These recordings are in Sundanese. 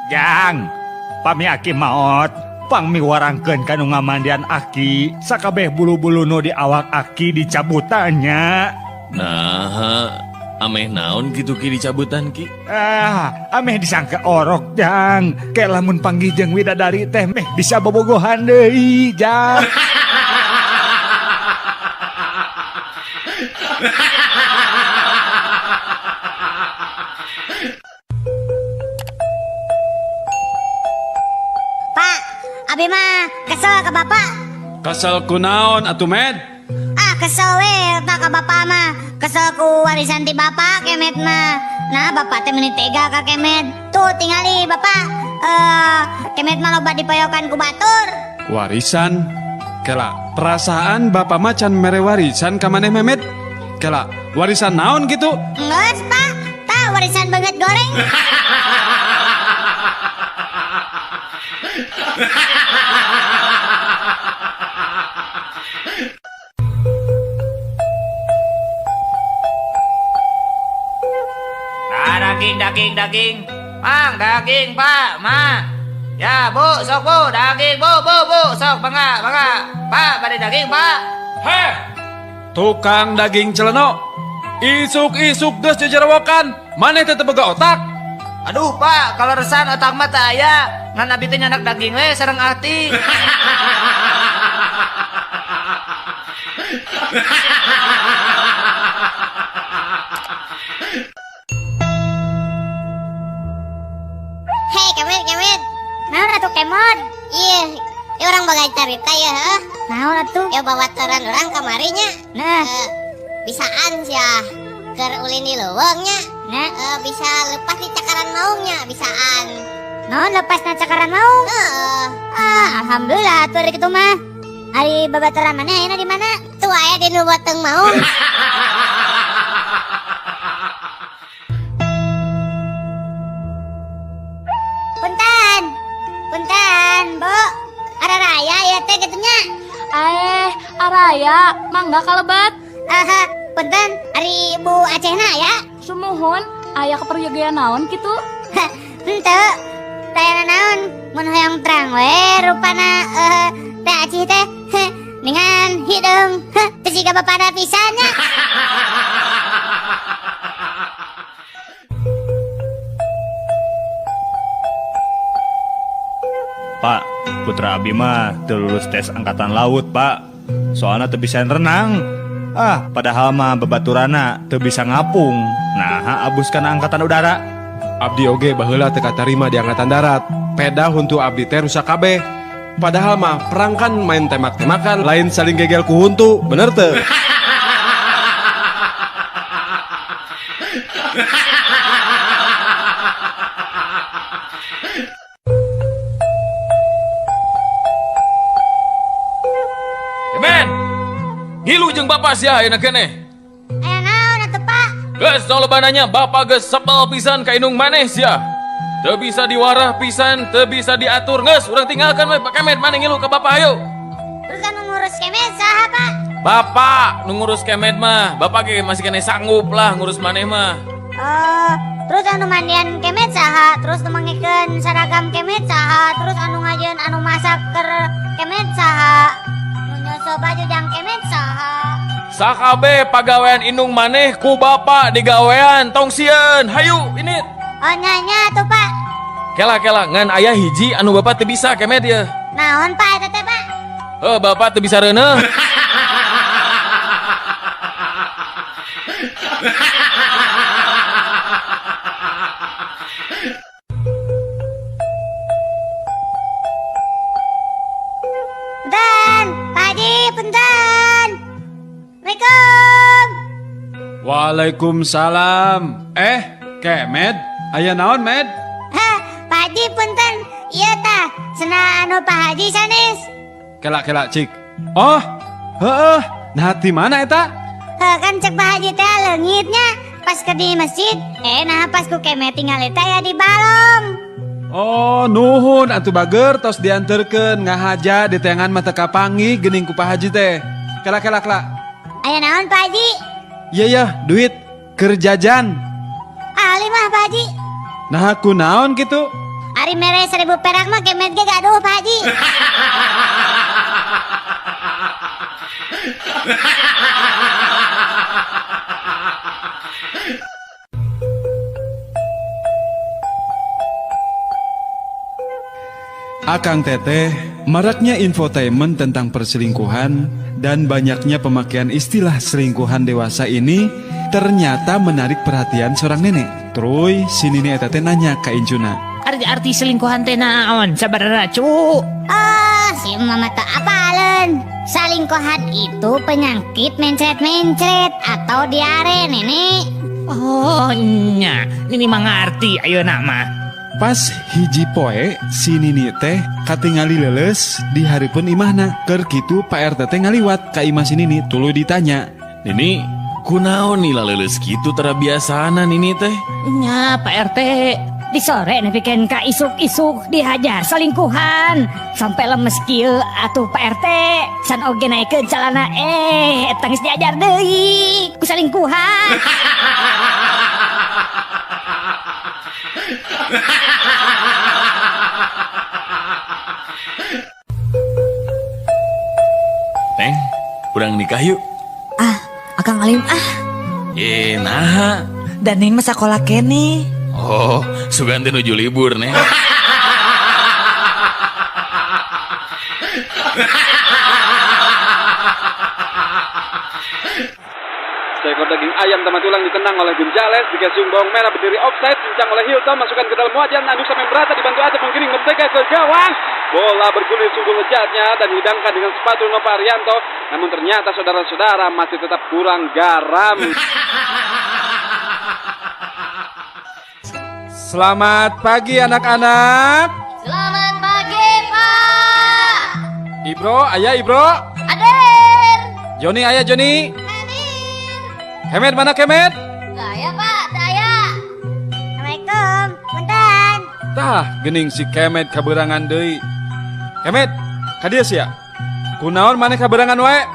Jang, pami aki maot, pangmiwarangkeun ka nu ngamandian aki, sakabeh bulu-bulu nu di awak aki dicabutannya. Nah, ameh naon gitu Ki dicabutan, Ki? Ah, ameh disangka orok, Jang. Kayak lamun panggih jeung widadari teh meh bisa bobogohan deui, Jang. Pak, abi mah kesel ke bapak. Kesel kunaon atuh, Med? Ah, kesel we pak ke bapak mah. Kesel ku warisan ti bapak Kemet mah. Nah, bapak teh meni tega ka Kemet. Tuh tingali bapak. Eh, Kemet mah loba dipayokan ku batur. Warisan? Kela, perasaan bapak mah can mere warisan ka maneh, Memet. Kela, warisan naon gitu? Enggeus, Pak. Tah warisan beungeut goreng. Nah, daging, daging, daging. Mang, daging, Pak, Ma. Ya, Bu, sok Bu, daging, Bu, Bu, Bu, sok bangga, bangga. Pak, pada daging, Pak. Heh, tukang daging celeno. Isuk-isuk geus jejerowokan, maneh teh teu boga otak. Aduh, Pak, kalau resan otak mah teu aya. Ngan abi teh nyandak daging we sareng arti. Hei, Kemet, Kemet. Naon atuh, Kemod? Iya, ieu urang boga carita ya, heuh. Naon atuh? Ya babaturan urang kamari nya. Nah, bisaan sia keur ulin di leuweung nya. Nah, bisa lepas di cakaran maung nya, bisaan. Naon lepas na cakaran maung? Heeh. Ah, alhamdulillah atuh ari kitu mah. Ari babaturan maneh ayeuna di mana? Tuh aya di nu boteng maung. Punten. Punten, Bu. Araraya ya teh kitu nya. Eh, araya, mangga kalebat. Aha, punten, ari Bu Acehna ya? Sumuhun, aya keperyogian naon kitu? Henteu. Tayana naon, mun hoyong terang we rupana teh Acih teh. Ningan hideung, teu siga bapana pisan nya. Pak, putra abi mah teu lulus tes angkatan laut, Pak. Soalna teu bisa renang. Ah, padahal mah babaturana teu bisa ngapung. Nah, abus kana angkatan udara. Abdi oge baheula teu katarima di angkatan darat. Peda huntu abdi teh rusak kabeh. Padahal mah perang kan main tembak-tembakan, lain saling gegel ku huntu, bener teu? Kemen. Ngilu jeung bapak sia ayeuna keneh. Aya naon atuh, Pak? Geus tong loba nanya, bapak geus sebel pisan ka indung maneh sia. Teu bisa diwarah pisan, teu bisa diatur. Geus, urang tinggalkan we Pak Kemet, maneh ngilu ka bapak ayo. Terus anu ngurus Kemet saha, Pak? Bapak nu ngurus Kemet mah, bapak ge masih keneh sanggup lah ngurus maneh mah. Oh, terus anu mandian Kemet saha? Terus nu mangikeun seragam Kemet saha? Terus anu ngajieun anu masak keur Kemet saha? Nu nyoso baju jang Kemet saha? Sakabeh pagawean indung maneh ku bapak digawean, tong sieun. Hayu, ini. Oh, nya atuh, Pak. Kela kela ngan aya hiji anu bapak teu bisa Kemet ya. Naon, Pak, eta teh, Pak? Heuh, bapak teu bisa reuneuh. Punten, Pak Haji, punten. Assalamualaikum. Waalaikumsalam. Eh, Kemet, aya naon, Med? Hah, Pak Haji punten. Ieu tah, cenah anu Pak Haji sanes. Kela kela cik. Oh, heeh. Nah, di mana eta? Heh, kan cek Pak Haji teh leungitnya pas ke di masjid. Eh, nah pas ku Kemet tinggal eta ya di balong. Oh, nuhun atuh bager tos dianterkeun ngahaja di tengan mata kapangi geuning ku Pak Haji teh. Kela kela kela. Aya naon Pak Haji? Iya ya, duit keur jajan. Ali mah Pak Haji. Nah, ku naon kitu? Ari Ari mere 1000 perak mah kemet ge gaduh Pak Haji. Akang Teteh, maraknya infotainment tentang perselingkuhan dan banyaknya pemakaian istilah selingkuhan dewasa ini ternyata menarik perhatian seorang nenek. Terus si nini eta teh nanya ka incuna. Arti-arti selingkuhan teh naon sabarana cu? Oh, si mama teu apaleun. Selingkuhan itu penyakit mencret-mencret atau diare, nenek. Oh nya, nini mah ngarti ayeuna mah. Pas hiji poe si nini teh katingali leuleus di hareupeun imahna. Keur kitu Pak RT teh ngaliwat ka imah si nini tuluy ditanya. Nini, kunaon nih leuleus kitu tara biasana nini teh? Nya Pak RT. Di sore nepikeun ka isuk-isuk dihajar selingkuhan sampai lemes kieu atuh Pak RT san oge naikeun calana eta geus diajar deui ku selingkuhan. Neng, urang nikah yuk. Ah, Akang Alim ah. Naha. Dan Neng mah sakola keneh. Oh, sugan teh nuju libur neng. Seekor daging ayam tamat tulang ditendang oleh Gonzales, dikasih bawang merah berdiri offside, cincang oleh Hilton, masukkan ke dalam wajan, anduk sampai merata, dibantu Atep menggiring Merdeka ke gawang. Bola bergulir sungguh lezatnya dan dihidangkan dengan sepatu Nova Arianto. Namun ternyata saudara-saudara masih tetap kurang garam. Selamat pagi anak-anak. Selamat pagi, Pak. Ibro, ayah Ibro. Ader. Joni, ayah Joni. Hadir. Kemet mana Kemet? Saya Pak, saya. Assalamualaikum, punten. Tah, gening si Kemet kaberangan deui. Kemet, ka dieu sia. Kunaon maneh kaberangan wae?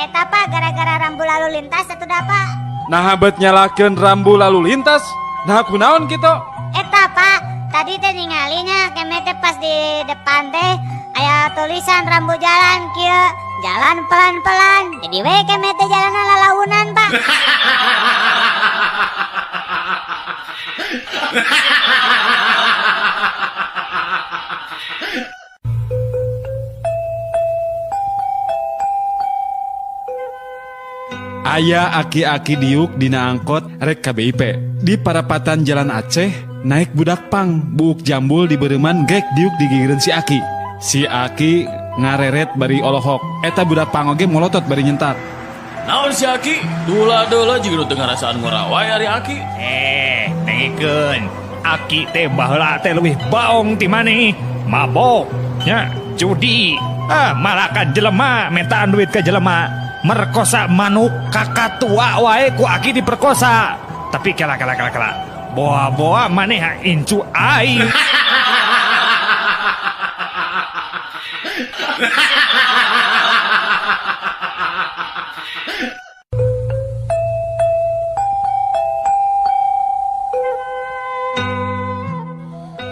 Eta Pak gara-gara rambu lalu lintas atuh da Pak. Naha bet nyalakeun rambu lalu lintas? Nah kunaon kitu? Eta Pak, tadi teh ningalinya Kemet teh pas di depan teh aya tulisan rambu jalan kieu, jalan pelan-pelan. Jadi we Kemet teh jalanna lalaunan Pak. Aya aki-aki diuk dina angkot rek ka BIP. Di parapatan Jalan Aceh naik budak pang buuk jambul di bereuman gek diuk digigireun si aki. Si aki ngareret bari olohok. Eta budak pang oge molotot bari nyentak. Naon si aki? Dula-dula jeung nu teu ngarasaan ngora wae ari aki. Dengekeun. Aki teh baheula teh leuwih baong ti maneh. Mabok, nya, judi. Ah, malakan jelema mintaan duit ke jelema. Merkosa manuk kakak tua wae ku aki diperkosa. Tapi kela kela kela kela. Boa-boa maneh incu aing.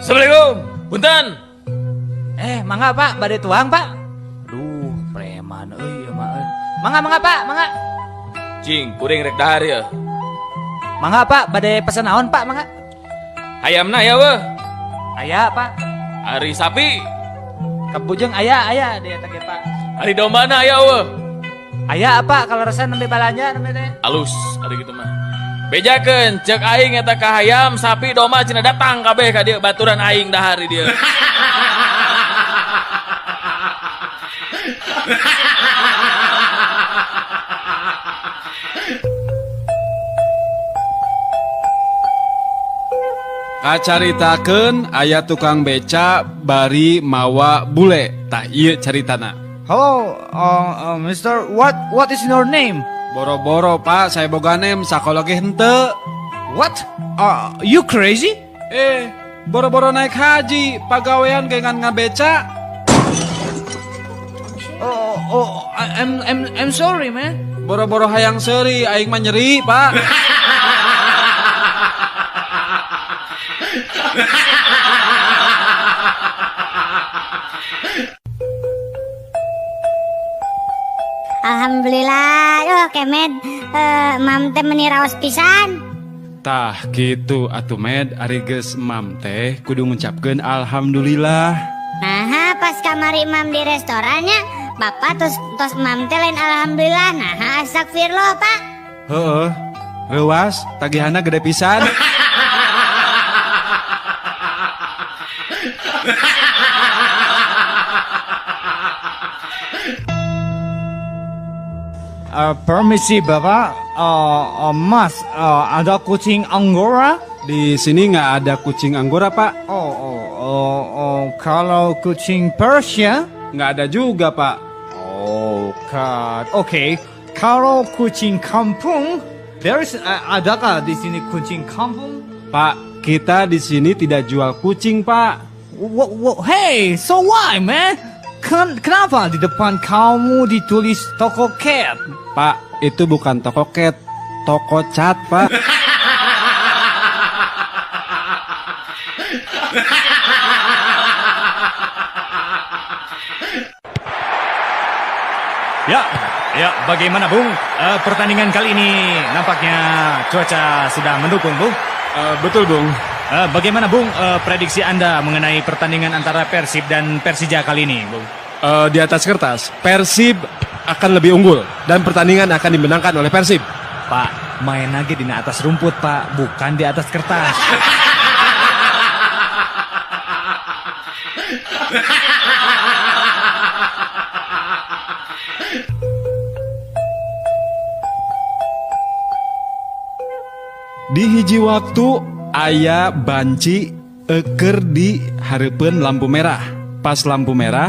Assalamualaikum. Punten. Mangga Pak, bade tuang Pak. Aduh, preman euy ieu mah euy. Mangga mangga Pak, mangga. Cing, kuring rek dahar ieu. Mangga Pak, bade pesen naon Pak, mangga. Hayamna aya weuh. Aya Pak. Ari sapi. Kabujeng aya aya di eta ge Pak. Ari dombana aya weuh. Aya apa kalau rasa nembe balanja nembe teh. Alus ari kitu mah. Bejakeun ceuk aing eta ka hayam sapi domba cenah datang kabeh ka dieu baturan aing dahar di dieu. Kacaritakeun aya tukang beca bari mawa bule. Tah ieu caritana. Hello, Mister, what is your name? Boro-boro Pak, saya boga nem sakola ge henteu. What? You crazy? Boro-boro naik haji, pagawean ge ngan ngabeca. Oh, I'm sorry, man. Boro-boro hayang seuri, aing mah nyeri, Pak. Alhamdulillah, oh Kemed, Mam teh meni raos pisan. Tah kitu atuh Med, ari geus Mam teh kudu ngucapkeun alhamdulillah. Nah, pas kamari Mam di restorannya, Bapak tos tos Mam teh lain alhamdulillah, nah astagfirullah, Pak. Heeh. Reuwas, tagihanna gede pisan. Permisi Bapak, Mas, ada kucing Anggora? Di sini nggak ada kucing Anggora, Pak. Oh, kalau kucing Persia? Nggak ada juga, Pak. Oh, God. Oke, kalau kucing kampung, adakah di sini kucing kampung? Pak, kita di sini tidak jual kucing, Pak. Hey, so why, man? Kenapa di depan kamu ditulis toko cat? Pak, itu bukan toko cat, toko cat, Pak. Ya, ya, bagaimana Bung? Pertandingan kali ini nampaknya cuaca sudah mendukung, Bung. Betul, Bung. Bagaimana Bung, prediksi Anda mengenai pertandingan antara Persib dan Persija kali ini, Bung? Di atas kertas, Persib akan lebih unggul dan pertandingan akan dimenangkan oleh Persib. Pak, main lagi di atas rumput, Pak, bukan di atas kertas. Di hiji waktu aya banci eker di hareupeun lampu merah. Pas lampu merah,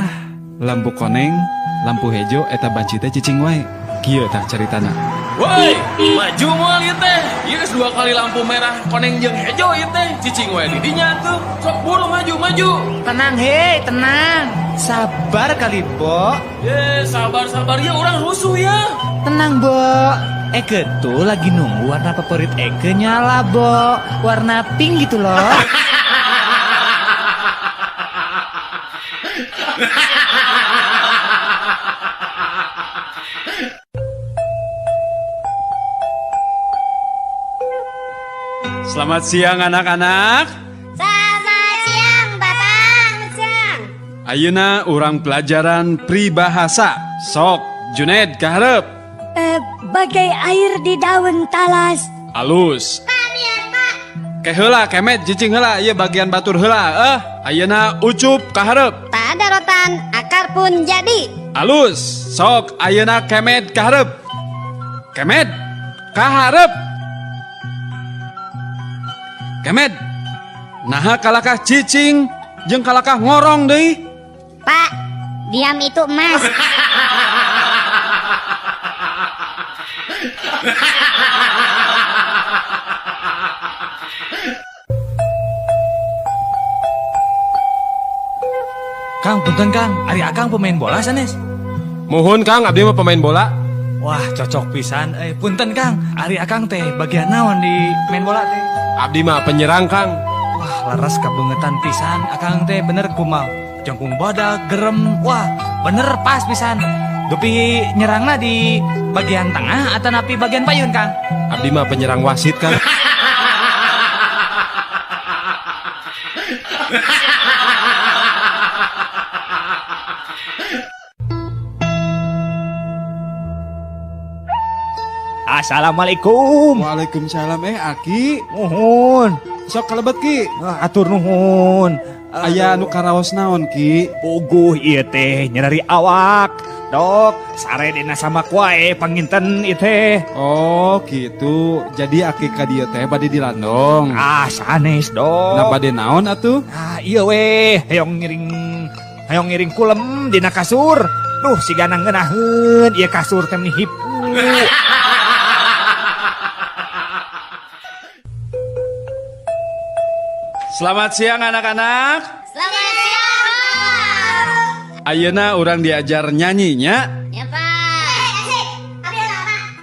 lampu koneng, lampu hejo, eta banci teh cicing wae. Kieu tah caritana. Woi, maju moal ieu teh. Ieu geus 2 kali lampu merah, koneng jeung hejo ieu teh. Cicing wae di dinya tuh. Sok buru maju, maju. Tenang hei, tenang. Sabar kali, Bo. Ye, sabar-sabar ya orang rusuh ya. Tenang, Bo. Eke tuh lagi nunggu warna favorit Eke nyala, Bo. Warna pink gitu loh. Selamat siang anak-anak. Selamat siang, Bapak. Selamat siang. Ayeuna urang pelajaran peribahasa. Sok, Juned kaharep. Bagai air di daun talas. Alus. Ke heula Kemet cicing heula ieu bagian batur heula. Ayeuna Ucup kaharep. Tak ada rotan, akar pun jadi. Alus. Sok ayeuna Kemet kaharep. Kemet kaharep. Kemet. Naha kalakah cicing jeung kalakah ngorong deui? Pak, diam itu emas. Kang, punten Kang, ari Akang pemain bola sanes? Muhun Kang, abdi mah pemain bola. Wah, cocok pisan. Punten Kang, ari Akang teh bagian naon di main bola teh? Abdi mah penyerang Kang. Wah, laras kabeungetan pisan Akang teh, bener kumaha. Jangkung badak, gerem, wah bener pas pisan. Dupi nyerangna di bagian tengah atau napi bagian payun Kang? Abdi mah penyerang wasit Kang. Assalamualaikum. Waalaikumsalam. Aki. Nuhun. Sok kalebet Ki. Atur nuhun. Aya nu karaos naon Ki? Puguh ieu teh nyeri awak. Dok, sare dina sama wae panginten ieu teh. Oh, gitu. Jadi aki ka dieu teh bade dilandong. Ah, sanes, Dok. Nah, bade naon atuh? Ah, ieu we, hoyong ngiring kulem dina kasur. Duh, sigana ngeunaheun ieu kasur teh meni hipu. Selamat siang anak-anak. Selamat siang, Pak. Ayeuna urang diajar nyanyinya. Ya, Pak.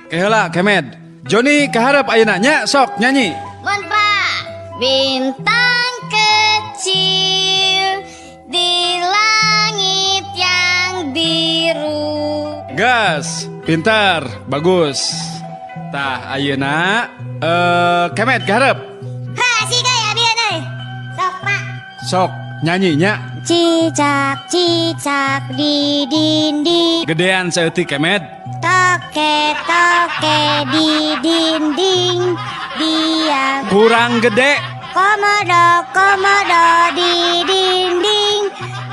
Ke heula Kemed. Joni kaharep ayeuna nya sok nyanyi. Mun, Pak. Bintang kecil di langit yang biru. Gas, pintar, bagus. Tah, ayeuna eh Kemet garep. Ha, sih gaya abi euy. Sok, Pak. Sok nyanyinya. Cicak, cicak di dinding. Gedean saeutik, Kemet. Toke, toke di dinding. Dia Kurang gede. Komodo, komodo di dinding.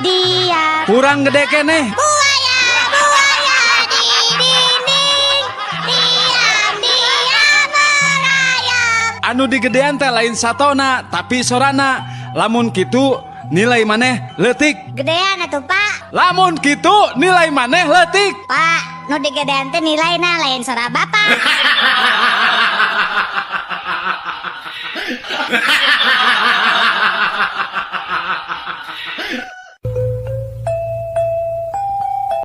Dia Kurang gede keneh. Buaya, buaya di dinding. Diam, diam merayap. Anu digedean teh lain satona, tapi sorana. Lamun kitu nilai maneh leutik. Gedean atuh, Pak. Lamun kitu nilai maneh leutik. Pak, nu digedean teh nilaina, lain sora Bapak.